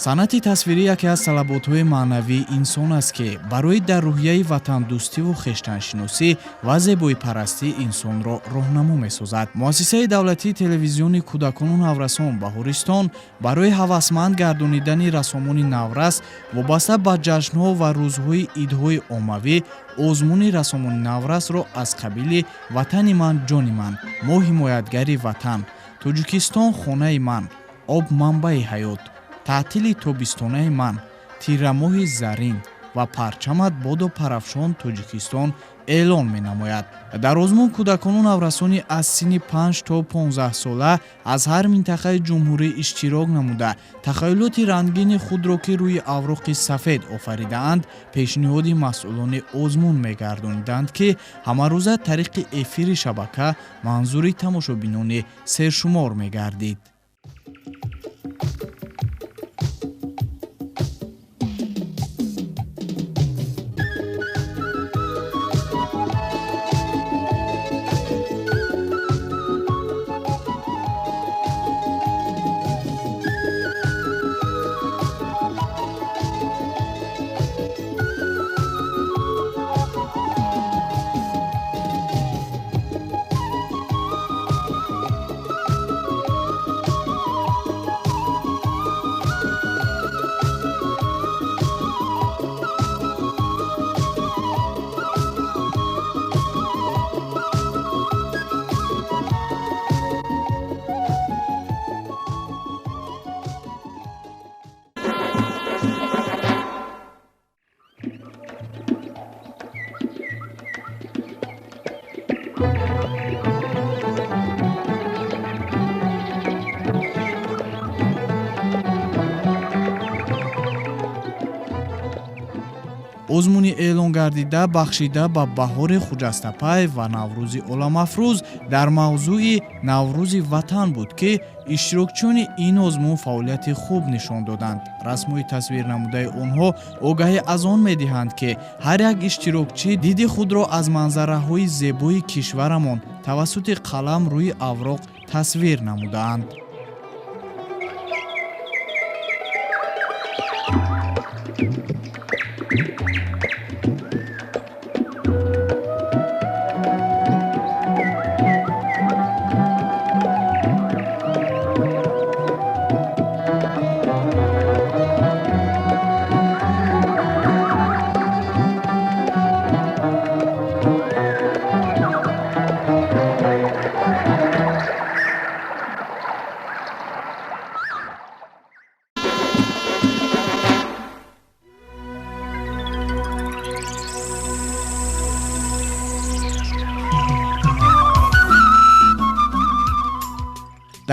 Санъати тасвирӣ яке аз талаботҳои маънавии инсон аст, ки барои дар рӯҳияи ватандӯстиву хештаншиносӣ ва зебоипарастӣ инсонро роҳнамо месозад. Муассисаи давлатии телевизиони кӯдакону наврасон «Баҳористон» барои ҳавасманд гардонидани рассомони наврас вобаста ба ҷашнҳо ва рӯзҳои идҳои оммавӣ озмуни рассомони наврасро аз қабили «Ватани ман, ҷони ман», «Мо ҳимоятгари ватан», «Тоҷикистон хонаи ман», «Об манбаи ҳаёт», «Таътили тобистонаи ман», «Тирамоҳи зарин» ва «Парчамат бодо парафшон Тоҷикистон» эълон менамояд. Дар озмун кӯдакону наврасони аз синни 5 то 15 сола аз ҳар минтақаи ҷумҳурӣ иштирок намуда, тахайюлоти рангини худро, ки рӯи авроқи сафед офаридаанд, пешниҳоди масъулони озмун мегардониданд, ки ҳамарӯза тариқи эфири шабака манзури тамошобинони сершумор мегардид. Озмуни эълон гардида бахшида ба баҳори хуҷастапай ва Наврӯзи оламафрӯз дар мавзӯи Наврӯзи ватан буд, ки иштирокчиёни ин озмун фаъолияти хуб нишон доданд. Расмҳои тасвирнамудаи онҳо огаҳӣ аз он медиҳанд, ки ҳар як иштирокчӣ диди худро аз манзараҳои зебои кишварамон тавассути қалам рӯи авроқ тасвир намудаанд.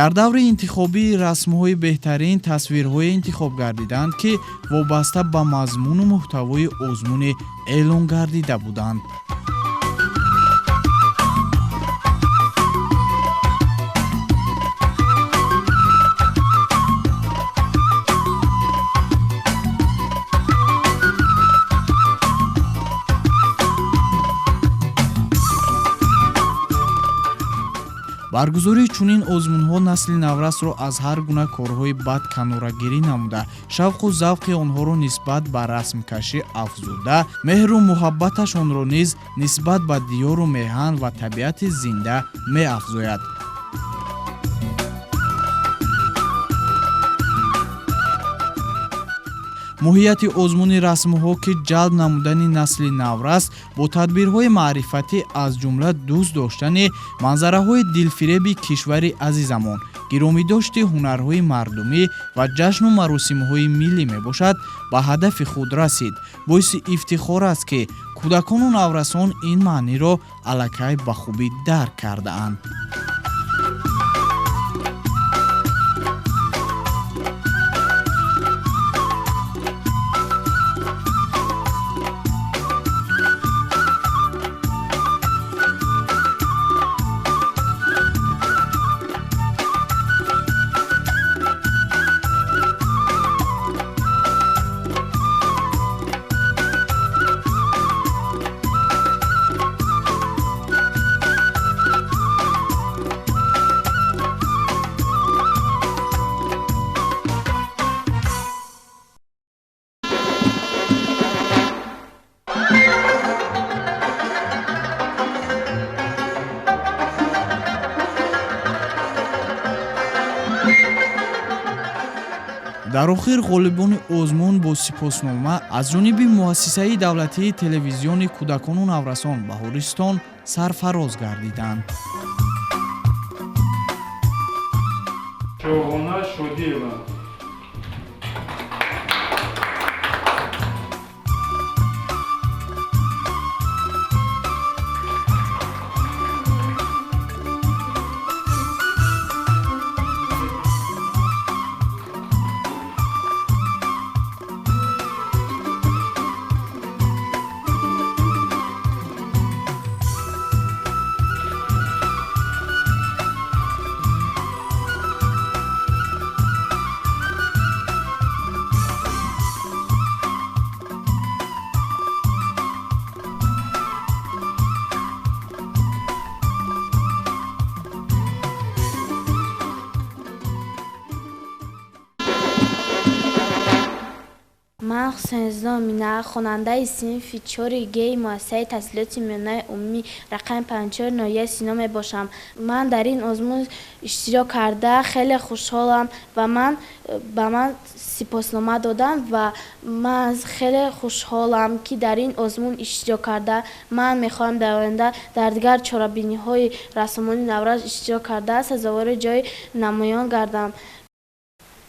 Дар даври интихобии расмҳои беҳтарин тасвирҳое интихоб гардиданд, ки вобаста ба мазмуну муҳтавои озмуни эълон гардида буданд. Баргузории чунин озмунҳо насли наврасро аз ҳар гуна корҳои бад канорагирӣ намуда, шавқу завқи онҳоро нисбат ба расмкашӣ афзуда, меҳру муҳаббаташонро низ нисбат ба диёру меҳан ва табиати зинда меафзояд. Моҳияти озмуни расмҳо, ки ҷалб намудани насли наврас бо тадбирҳои маърифатӣ, аз ҷумла дӯст доштани манзараҳои дилфиреби кишвари азизамон, гиромидошти ҳунарҳои мардумӣ ва ҷашну маросимҳои миллӣ мебошад, ба ҳадафи худ расид. Боиси ифтихор аст, ки кӯдакону наврасон ин маъниро аллакай ба хубӣ дарк кардаанд. Дар охир ғолибони озмун бо сипоснома аз ҷониби муассисаи давлатии телевизиони кӯдакону наврасон Баҳористон сарфароз гардиданд. Шоҳона Шодиева. Ман Ҳусайнзода Омина, хонандаи синфи чори Г муассисаи таҳсилоти миёнаи умумӣ рақами 54 ноҳияи Сино мебошам. Ман дар ин озмун иштирок карда хеле хушҳолам ва ман ба ман сипоснома доданд ва ман хеле хушҳолам, ки дар ин озмун иштирок карда. Ман мехоҳам дар оянда дар дигар чорабиниҳои рассомони наврас иштирок карда, сазовори ҷои намоён гардам.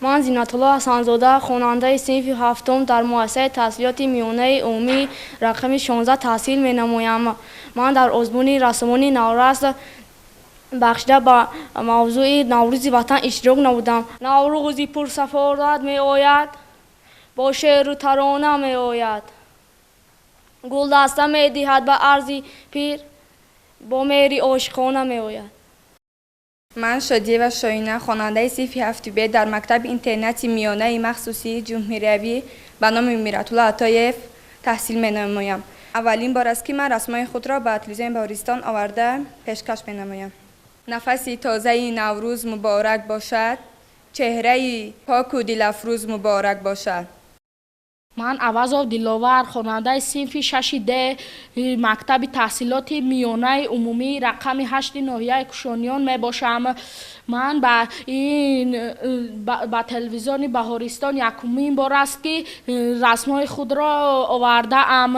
Ман Зинатулло Ҳасанзода, хонандаи синфи ҳафтум дар муассисаи таҳсилоти миёнаи умумӣ рақами 16 таҳсил менамоям. Ман дар озмуни рассомони наврас бахшида ба мавзӯи Наврӯзи ватан иштирок намудам. Наврӯзи пурсафорат меояд, бо шеъру тарона меояд, гулдаста медиҳад ба арзи пир, бо меҳри ошиқона меояд. Ман Шодиева Шоина, хонандаи синфи ҳафту Б дар мактаби интернати миёнаи махсуси ҷумҳуриявӣ ба номи Миратулло Атоев таҳсил менамоям. Аввалин бор аст, ки ман расмҳои худро ба телевизиони Баҳористон оварда пешкаш менамоям. Нафаси тозаи Наврӯз муборак бошад, чеҳраи поку дилафрӯз муборак бошад. Ман Авазов Диловар, хонандаи синфи шаши Д мактаби таҳсилоти миёнаи умумии рақами 8 ноҳияи Кушониён мебошам. Ман ба ин ба телевизиони Баҳористон якумин бор аст, ки расмҳои худро овардаам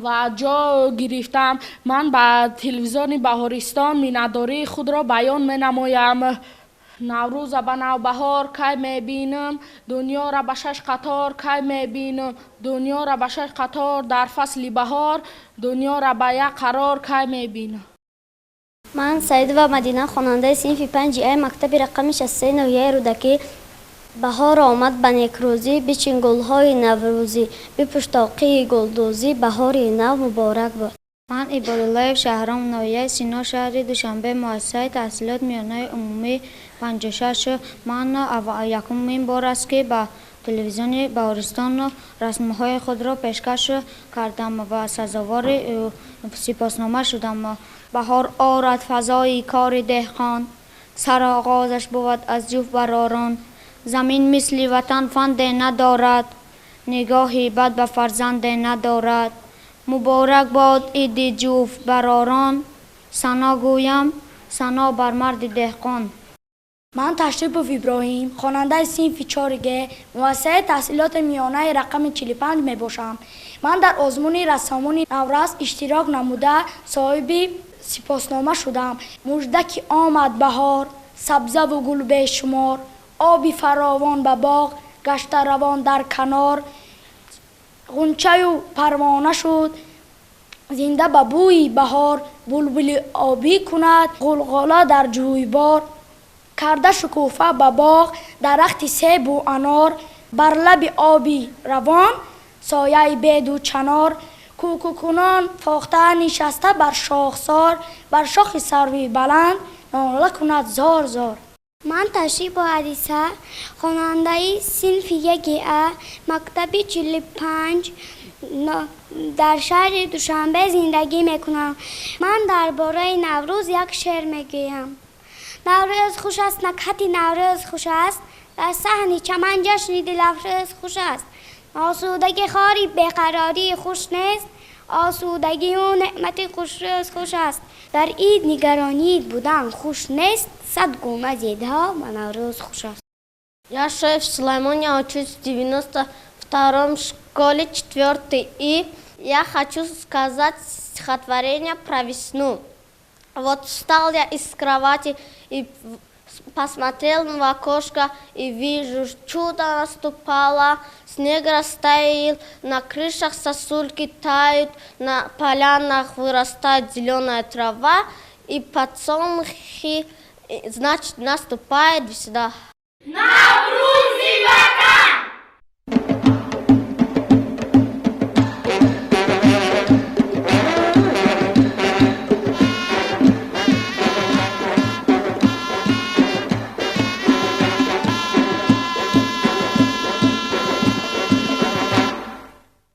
ва ҷо гирифтам. Ман ба телевизиони Баҳористон миннатдории худро баён менамоям. Наврӯза ба навбаҳор кай мебинам, дунёра ба шаш қатор кай мебинам, дунёра ба шаш қатор дар фасли баҳор, дунёра ба як қарор кай мебинам. Ман Саидова Мадина, хонандаи синфи 5 А мактаби рақами 63 ноҳияи Рӯдакӣ. Баҳор омад ба некрӯзӣ, бичин гулҳои наврӯзӣ, бипӯш тоқии гулдӯзӣ, баҳори нав муборак бод. Ман Ибодуллоев Шаҳром, ноҳияи Сино, шаҳри Душанбе, муассисаи таҳсилот миёнаи умумӣ 56. Ман якумин бор аст, ки ба телевизиони Баҳористон расмҳои худро пешкаш кардам ва сазовори сипоснома шудам. Баҳор орад фазои кори деҳқон, сароғозаш бувад аз ҷуфт баророн. Замин мисли ватан фанде надорад, нигоҳи бад ба фарзанде надорад. Муборак бод иди ҷуфт баророн, сано гӯям сано бар марди деҳқон. Ман Ташрипов Иброҳим, хонандаи синфи 4 Г муассисаи таҳсилоти миёнаи рақами 45 мебошам. Ман дар озмуни рассомони наврас иштирок намуда, соҳиби сипоснома шудам. Мужда ки омад баҳор, сабзаву гул бешумор, оби фаровон ба боғ гашта равон дар канор, ғунчаю парвона шуд зинда ба бӯи баҳор, булбули обӣ кунад ғулғула дар ҷӯйбор, карда шукуфа ба боғ дарахти себу анор, бар лаби оби равон сояи беду чанор, кӯкукунон фохта нишаста бар шохсор, бар шохи сарви баланд нола кунад зор зор. Ман Ташрипова Ҳадиса, хонандаи синфи 1 А мактаби 45 дар шаҳри Душанбе зиндагӣ мекунам. Ман дар бораи Наврӯз як шеър мегӯям. Наврӯз хуш аст, накҳати Наврӯз хуш аст, дар саҳни чаман ҷашни дилафрӯз хуш аст. Осудагӣ хори беқарорӣ хуш нест, осудагию неъмати хушрӯз хуш аст. Дар ид нигаронид будан хуш нест, сад гуна зедҳо ба Наврӯз хуш аст. Я Шоев Сулаймон, я учусь в 92-м школе 4 И я хочу сказать стихотворение про весну. Вот встал я из кровати и посмотрел в окошко и вижу, чудо наступало, снег растаял, на крышах сосульки тают, на полянах вырастает зеленая трава, и подсолнухи, значит, наступает весна. На